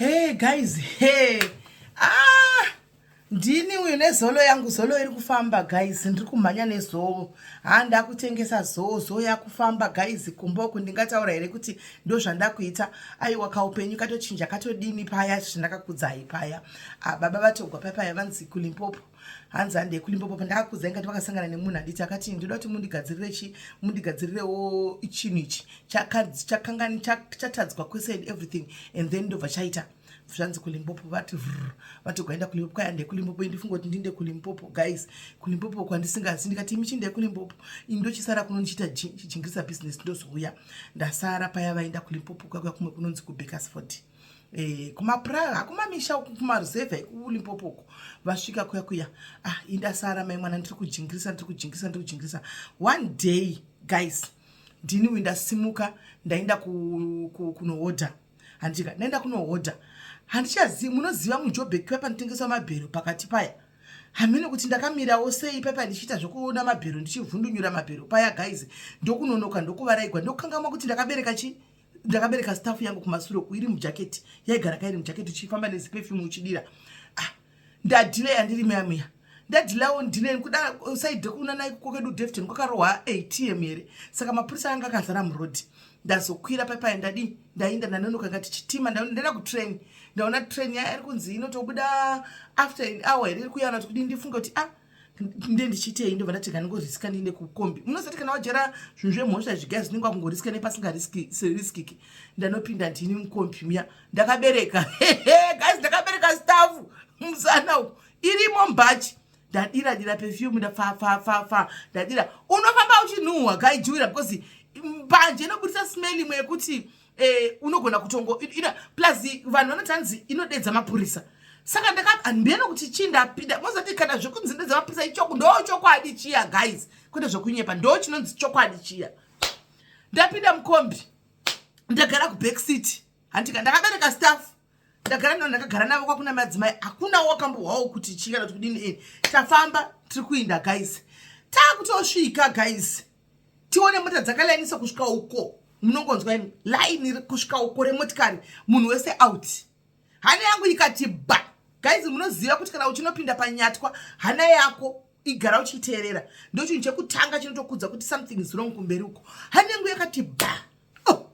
Hey guys, hey. Ah! Ndini uyu nezolo yangu, zolo iri kufamba guys, ndiri kumhanya nezoo. Ha, ndakutengesa zoo, zoo yakufamba guys, kumba uku ndingataura here kuti ndozvandakuita? Aiwa, kaupenyu katochinja katodini paya zvandakakudzai paya. Ah, baba vatogwa paya paya vanzi kuLimpopo. Hanzi hande kuLimpopo pandakakudzai ngati vakasangana nemunhu handiti akati ndoda kuti mundigadzirire chi mundigadzirirewo chinhu ichi chakangani chatadzwa kwese and everything and then ndobva chaita zvanzi kuLimpopo vati vrr vati ukaenda kuLimpopo kwai hande kuLimpopo ndifunga kuti ndinde kuLimpopo guys, kuLimpopo kwandisingazi. Ndikati imi chinde kuLimpopo, ini ndochisara kuno ndichiita chijingirisa business, ndozouya. Ndasara paya vaenda kuLimpopo kwakuya kumwe kunonzi kuBakersford, kumapra hakumamisha uku kumaruzevha ekuLimpopo uko. Vasvika kuya kuya, ah, indasara mai mwana, ndiri kujingirisa, ndiri kujingirisa, ndiri kujingirisa. One day guys, ndini uyu ndasimuka ndaenda kunohodha handika, ndaenda kunohodha handichazivi. Munoziva muJobek paya panotengeswa mabhero pakati paya, hamene kuti ndakamirawo sei paipa ndichiita zvokuona mabhero, ndichivhundunyura mabhero paya guys, ndokunonoka, ndokuvaraigwa, ndokukangamwa kuti ndakabereka chi ndakabereka stuff yangu kumasure uku iri mujaketi, yaigara kairi mujaketi, uchifamba neziperfume uchidira. Ah, ndadhileya ndiri muya muya, ndadhilawo ndile kuda side kunana kwedu Daveyton kwakarohwa ATM here, saka mapurisa anga akazara murodhi. Ndazokwira paipai, ndadi ndainda ndanonoka ngati chitima, ndaenda kutrain, ndaona train yaya iri kunzi inotobuda after an hour here iri kuyana kuti kudii. Ndifunge kuti ah, nde ndichiitei? Ndobva ndati ngandingoriska ndiende kukombi. Munozati kana wajera zvinhu zvemhosva zvigai zvinenge wakungoriska nepasingariskiki. Ndanopinda ndini mukombi muya, ndakabereka guys, ndakabereka stuff musana uku irimo mbachi, ndadira dira perfume, ndapfapfapfapfa ndadira. Unofamba uchinhuhwa gaijuwira because mbanje inobudisa smell imwe yekuti unogona kutongo ina plus vanhu vanoti hanzi inodedza mapurisa. Saka ndakahambiyena kuti chii, ndapinda mozati kana zvekunzi ndedza mapurisa ichoko ndo chokwadi chiya guys, kwete zvekunyepa, ndo chinonzi chokwadi chiya. Ndapinda mukombi, ndagara kuback seat handika, ndakabereka stuff, ndagara navo, ndakagara navo kwakuna madzimai, hakuna wakambohwawo kuti chii kana kuti kudini. Ini tafamba tiri kuinda guys, taakutosvika guys, tione mota dzakalainisa kusvika uko. Munongonzwa imi laini kusvika uko remotikari, munhu wese out. Hana yangu ikati ba guys, munoziva kuti kana uchinopinda panyatwa hana yako igara uchiteerera, ndo chinhu chekutanga chinotokudza kuti something is wrong kumberi uko. Hana yangu yakati ba, oh.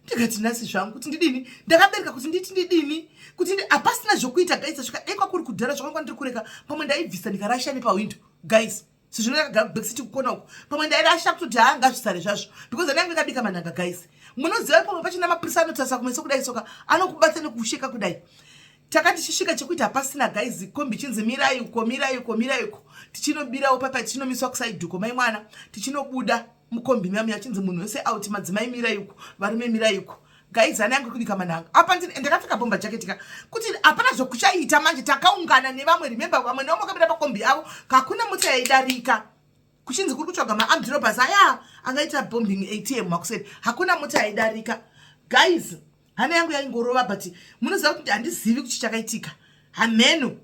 Ndikati nhasi zvangu kuti ndidini, ndakabereka kuti nditi ndidini, kuti hapasina zvokuita guys. Svika dai kwakuri kudhara zvakanga ndiri kureka, pamwe ndaibvisa ndikarasha nepahwindo guys, sezvino ndakagara kubackseat kukona uko, pamwe ndairasha kutoti haa, ngazvisare zvazvo, because andange ndakabika manhanga guys. Munoziva pamwe pachina mapurisa anotarisa kumeso kudai soka anokubata nekusheka kudai. Takati tichisvika chekuita hapasina guys, kombi chinzi mirai uko, mirai uko, mirai uko. Tichinobirawo papa, tichinomiswa kuside uko mai mwana, tichinobuda mukombi miya chinzi munhu wese out, madzimai mirai uko, varume mirai uko. Guys, hana yangu kubika manhanga apa ndakapfeka bomber jacket ka, kuti hapana zvokuchaita manje. Takaungana nevamwe, remember vamwe nevamwe vakabira pakombi avo, kakuna mota yaidarika, kuchinzi kuri kutsvaga maarmed robbers aya angaita bombing ATM makuseni, hakuna mota yaidarika guys. Hana yangu yaingorova, but munoziva kuti handizivi kuti chakaitika hameno.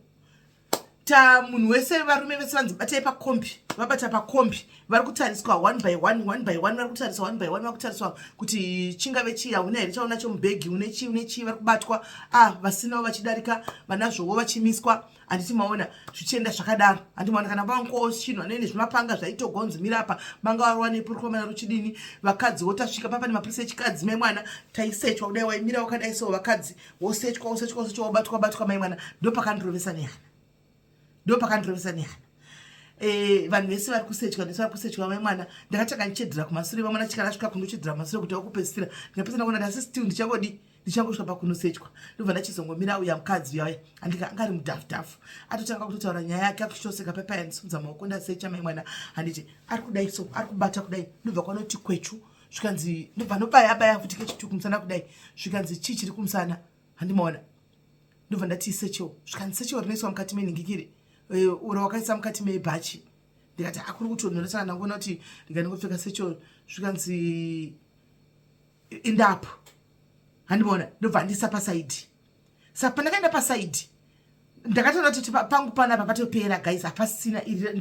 Ta munhu wese, varume vese vanzi batai pakombi, vabata pakombi, vari kutariswa one by one, one by one, vari kutariswa one by one, vari kutariswa kuti chingave chii, hauna here chaunacho mubhegi, une chii, une chii, vari kubatwa. Ah, vasinawo vachidarika, vanazvowo vachimiswa, handiti maona zvichienda zvakadaro, handiti maona kana vangowo chinhu anoine zvimapanga zvaitogonzi mirapa manga varova nepurikomana ruchidini. Vakadzi wotasvika papa nemapurisa echikadzi mai mwana, taisechwa kudai, waimira wakadai so, vakadzi wosechwa, wosechwa, wosechwa, wobatwa batwa mai mwana. Ndopakandirovesa nehana, ndopakandirovesa nehana. Vanhu vese vari kusechwa, vese vari kusechwa mai mwana. Ndakatanga ndichedhera kumasure vamwana, chikana svika kundochedhera kumasure kuti vakupedzisira, ndikapedzisa ndakuona ndasi still ndichangodi ndichangosvika pakunosechwa, ndobva ndachizongomira. Uya mukadzi uya uya andika anga ari mudhafudhafu, atotanga kutotaura nyaya yake akuchitoseka paipai, andisumudza maoko ndasecha mai mwana, handiti ari kudai so ari kubata kudai, ndobva kwanoti kwechu, zvikanzi ndobva nobaya baya futi kechitu kumusana kudai, zvikanzi chii chiri kumusana, handimaona. Ndobva ndati satchel, zvikanzi satchel rinoiswa mukati menhingikiri, uro wakaisa mukati mebhachi. Ndikati akuri kutonhora, saka ndangoona kuti ndikandingopfeka satchel. Zvikanzi indapo, handimaona. Ndobva ndisa paside. Saka pandakaenda paside ndakatoona kuti pangu panapa patopera guys, hapasina iri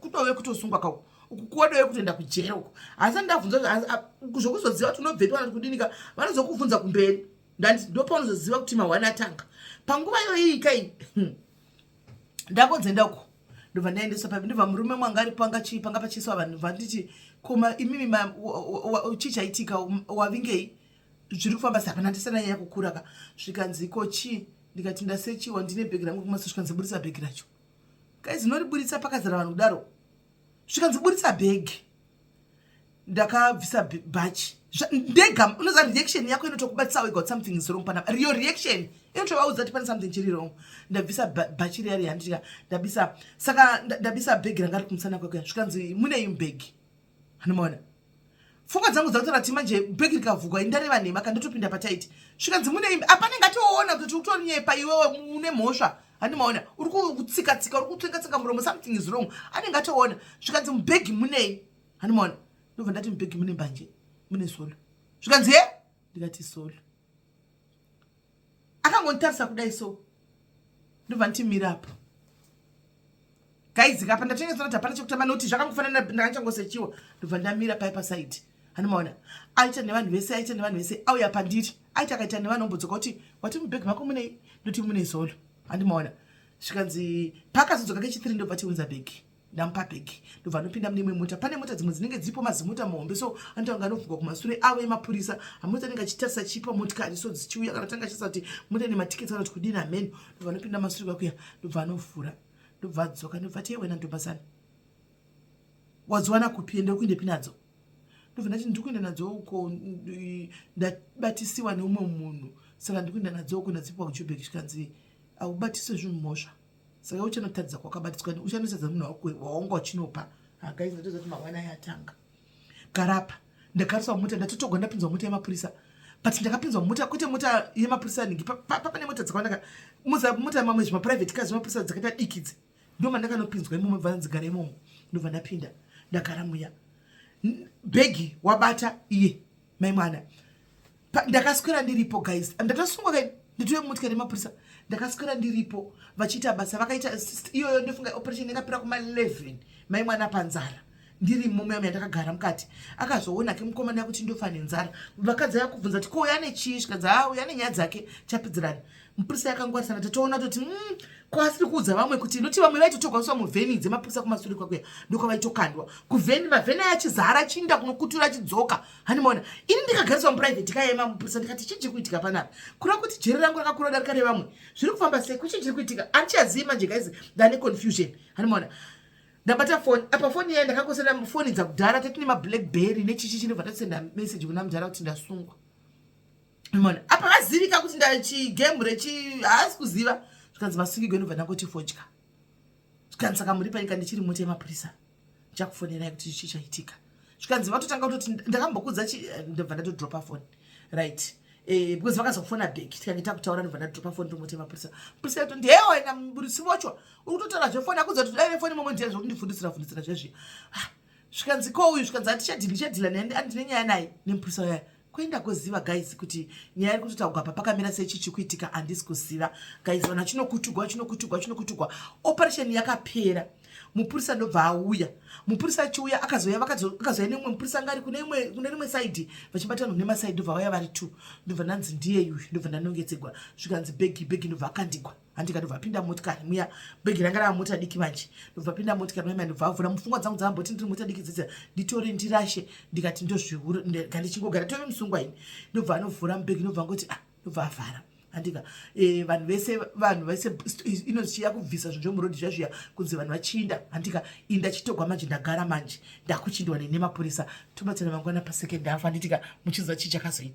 kutove kutosungwa kauku, uku kuwadove kutoenda kujere uku. Asi ndabvunza zvokuzoziva kuti unobvepi kana kuti kudinika, vanozokubvunza kumberi. Ndandi ndopaunozoziva kuti mahwani atanga panguva iyoyi kai. Ndakonzenda uko, ndobva ndaendeswa papi, ndobva murume mwanga aripo, anga chii, panga pachiiswa vanhu. Ndobva nditi, "Koma imimi, chii chaitika? Wavingei? Zviri kufamba sei?" Hapana, ndisana nyanya kukura ka. Zvikanzi, "Ko chii?" Ndikati, "Ndasechiwa, ndine bhegi rangu kumaso." Zvikanzi, "Buritsa bhegi racho." Guys, noriburitsa pakazara vanhu kudaro. Zvikanzi, "Buritsa bhegi." Ndakabvisa bhachi ndega. Unoziva, reaction yako inotokubatisa wega kuti something is wrong panapa. Your reaction inotovaudza kuti pane something chiri wrong. Ndabvisa bhachi riya riya, handitika? Ndabisa, saka ndabisa bhegi ranga riri kumusana kwake. Zvikanzi, "Munei mubhegi?" Hanomaona, pfungwa dzangu dzakutora kuti manje bhegi rikavhugwa, indareva nhema, kandotopinda pataiti. Zvikanzi, "Munei?" Apane ngatoona kuti utonyepa iwewe, une mhosva. Handimaona, uri kutsika-tsika, uri kutsenga-tsenga muromo, something is wrong. Anenge atoona. Zvikanzi, "Mubhegi munei?" Handimaona, ndobva ndati, "Mubhegi mune mbanje, mune solo." Zvikanzi, "He?" Ndikati, "Solo." Akangonditarisa kudai so, ndobva nditi, "Mirapo." Guys, kapa ndatengesana kuti hapana chekutamba, nokuti zvakangofanana ndakanyangosechiwa. Ndobva ndamira pai pasaidi. Handimaona, aita nevanhu vese, aita nevanhu vese, auya pandiri, aita, akaita nevanhu, ombodzoka kuti, "Wati mubhegi mako munei?" Ndoti, "Mune zolo." Handimaona, zvikanzi, paakazodzoka kechitiri, ndobva tiunza bhegi. Ndamupa bhegi, ndobva anopinda mune imwe mota. Pane mota dzimwe dzinenge dziripo, mazimota mahombe so, anoita anovhurwa kumasure, avo emapurisa. Hamoti anenge achitarisa chipa motikari so dzichiuya, kana tanga achisa kuti mota ine matiketi kana kuti kudini, hameno. Ndobva anopinda masure kwakuya, ndobva anovhura, ndobva adzoka, ndobva ti, "Wena ndombasana, wadziwana kupi? Ende kuendepi nadzo?" Ndobva ndati, "Ndiri kuenda nadzo uko, ndabatisiwa neumwe munhu, saka ndiri kuenda nadzo uko, ndadzipiwa kuJobek." Zvikanzi, "Aubatise zvinhu mhosva, saka uchanotaridza kwakabatiswa, uchanotaridza munhu waunga uchinopa." Guys, ndatoziva kuti mangwana yatanga. Garapa, ndagariswa mumota, ndatotogwa, ndapinzwa mota yemapurisa. But ndakapinzwa mumota, kwete mota yemapurisa ningi, pane mota dzakawanda, mota mamwe zvimaprivate cars zvemapurisa dzakaita dikidzi. Ndo mandakanopinzwa imomo, bva nzigara imomo. Ndobva ndapinda, ndagara muya, bhegi wabata iye mai mwana. Ndakaswera ndiripo, guys. Ndatosungwa kai, nditove mumotikari yemapurisa. Ndakaswera ndiripo vachiita basa vakaita iyoyo. Ndofunga operation yakapera kuma11, mai mwana panzara, ndirimo muya yandakagara mukati. Akazoona ke mukomana kuti ndofa nenzara. Vakadzi yakubvunza kuti, "Ko uya nechii?" Zvikanzi, "Ha, uya nenyaya dzake, chapidzirana." Mupurisa yakangwarisana, tatoona toti, ko asiri kuudza vamwe kuti noti vamwe vaitotogwaniswa muvheni dzemapurisa kumasure kwakuya, ndokwavaitokandwa kuvheni, mavheni aya achizara, achiinda kunokutura, achidzoka. Handimaona, ini ndikagariswa muprivate kaema mupurisa. Ndikati, "Chii chiri kuitika panapa? Kureva kuti jeri rangu rakakura darika revamwe? Zviri kufamba sei? Kuchii chiri kuitika?" Handichazivi manje, guys, ndane confusion. Handimaona, ndabata foni apa, foni iya ndakangosenda, foni dzakudhara tatine maBlackberry nechichi, chinobva tatosenda message kuna mudhara kuti ndasungwa. Mona, apa vazivika kuti ndachigame rechi, haasi kuziva. Zvikanzi, "Masungigwe?" Ndobva ndangoti, "Fodya." Zvikanzi, "Saka muri panyika?" "Ndichiri mota yemapurisa, ndichakufonerai kuti chii chaitika." Zvikanzi, vatotanga kutoti, "Ndakambokudza chi." Ndobva ndatodropa foni, right? Because vakazofona back, tikange takutaura, ndobva ndadropa foni tomota yemapurisa. Mupurisa yatondi, "Hewa ina murisi vochwa, uri kutotaura zvefoni, akudza kuti dai nefoni momwe ndiya zvokundifundisira fundisira zvezviya." Ah, zvikanzi, "Ko uyu?" Zvikanzi, "Atichadhili, ndichadhila naye, andine nyaya naye nemupurisa uyaya." Kuenda kuziva, guys, kuti nyaya iri kutotaurwa pa pakamira sei, chichi kuitika, handisi kuziva, guys. Vanhu vachinokutugwa, vachinokutugwa, vachinokutugwa. Operation yakapera, mupurisa ndobva auya. Mupurisa achiuya, akazouya, akazouya neumwe mupurisa anga ari kune rimwe saidhi, vachibatana nemasaidhi. Ndobva vauya vari two, ndobva ndanzi, "Ndiye uyu." Ndobva ndanongedzegwa. Zvikanzi, "Bhegi, bhegi." Ndobva akandigwa, handika? Ndobva apinda motikari muya, bhegi ranga rava mota diki manje. Ndobva apinda motikari muya, ndobva avhura. Mupfungwa dzangu dzavamboti ndiri mota diki dzidza, nditore ndirashe. Ndikati, "Ndozviura, ndichingogara tove musungwa ini." Ndobva anovhura mubhegi, ndobva angoti, "Ah." Ndobva avhara, handika? Vanhu vese inozichiya kubvisa zvinhu zvemurodhi zviya zviya, kunzi vanhu vachiinda, handika? Ini ndachitogwa manje, ndagara manje, ndakuchindwa nemapurisa. Tobatsana mangwana pasecond half, handitika? Muchinzwa chii chakazoita.